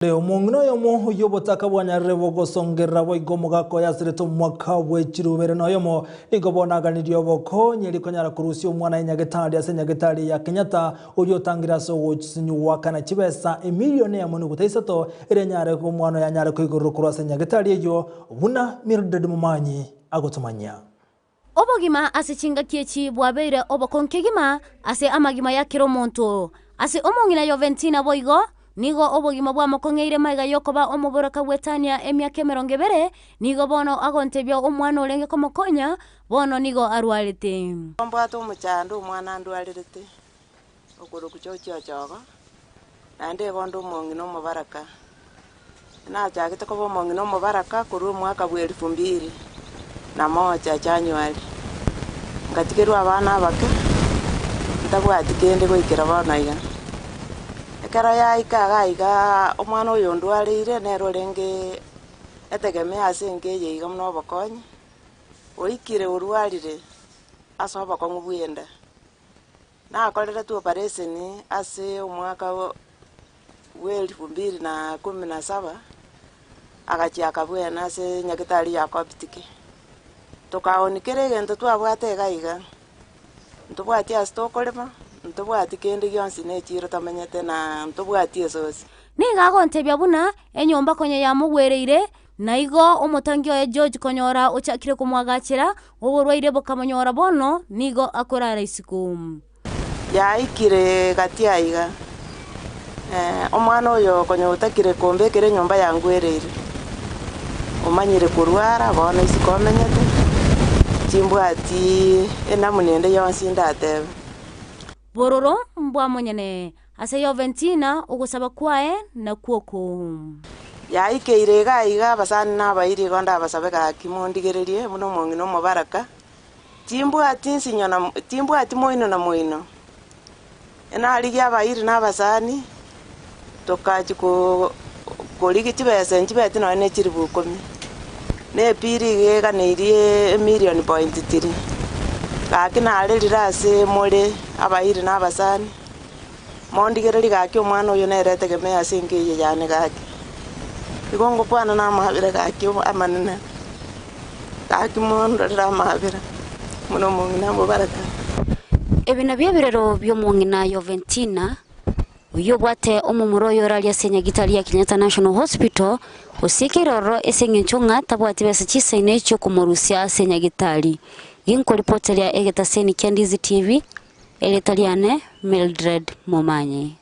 Omong'ina oyomo oyio obotaka bwanyarire bogosongerera boigo omogaka oye aserete omwaka bwe chirubere noyomo, nigo bono aganirie obokonyi erio konyara korusia omwana aye nyagetari ase nyagetari ya Kenyatta oria otangire ase ogosinywa goakana chibesa emilion eyemo nuguta isato erio anyare omwana oye anyare koigorerwa korwa ase nyagetari eyio buna Mildred Momanyi agotomanyia. Obogima ase chingaki echi bwabeire obokong'u kegima ase amagima ya kera omonto. Ase omong'ina Yoventina boigo, nigo obogima bwamokong'eire magega y'okoba omoboraka bw'Etania emiaka emerongo ebere, nigo bono agontebia omwana orenge komokonya, bono nigo arwarete. Mbwate omochando omwana andwarerete okorokwa George Ochogo, naende igo onde omong'ina omobaraka. Nachagete koba omong'ina omobaraka korwa omwaka bwa elfu mbili na moja January, ngatigerwa abana abake, ntabwati kende goikera bono iga. Ekero yaika iga igaa omwana oyo ondwareire nere orenge etegemeo ase enka eye iga buna obokonyi, oikire orwarire ase obokong'u bwa enda. Nakoreretwe operation ase omwaka bwa elfu mbili na kumi na saba, agachia akabwena ase nyagetari ya Coptic. Tokaonia kera egento twabwate iga iga, ntobwati ase tokorema, ntobwati kende gionsi na echiro tomenyete na ntobwati esosi. Nigo agontebia buna enyomba konya yamogwereire, Na igo omotangi oye George konyora ochakire komoagachera, oborwaire bokamonyora bono nigo akorara isiko. Yaikire gati aiga, omwana oyo konya otakire kombekera enyomba yangwereire, omanyire korwara bono isiko omenyete, timbwati enamuna ende yonsi ndatebe. Bororo mbwa monyene Ase Yoventina ogosaba kwaye nakwo oko. Yaikeire iga iga abasani na abairi igo ndabasabe gaki mondigererie buna omong'ina omobaraka, timbwati nsinyo na timbwati moino na moino. Narigia abairi na abasani, tokachia ko korigia chibesa nchibeti nonya ne chilifu ikomi, na epiri iga eganeirie emilion point three. Gaki narerire ase more abairi na abasani. Mondigererie gaki omwana oyo nere etegemeo ase enka eye yane gaki. Igo ngokwana namabera gaki amanene, gaki mondorere amabera buna omong'ina mobaraka. Ebi nabio ebirero bi'omong'ina Yoventina, oyio obwate omomura oye oraria ase enyagitari ya Kenyatta National Hospital, osiekeire ororo ase eng'encho ng'a tabwati besa chisaine chi'okomorusia ase enyagitari. Ginkoripoteria egetaseni kia Ndizi TV, Erieta riane Mildred Momanyi.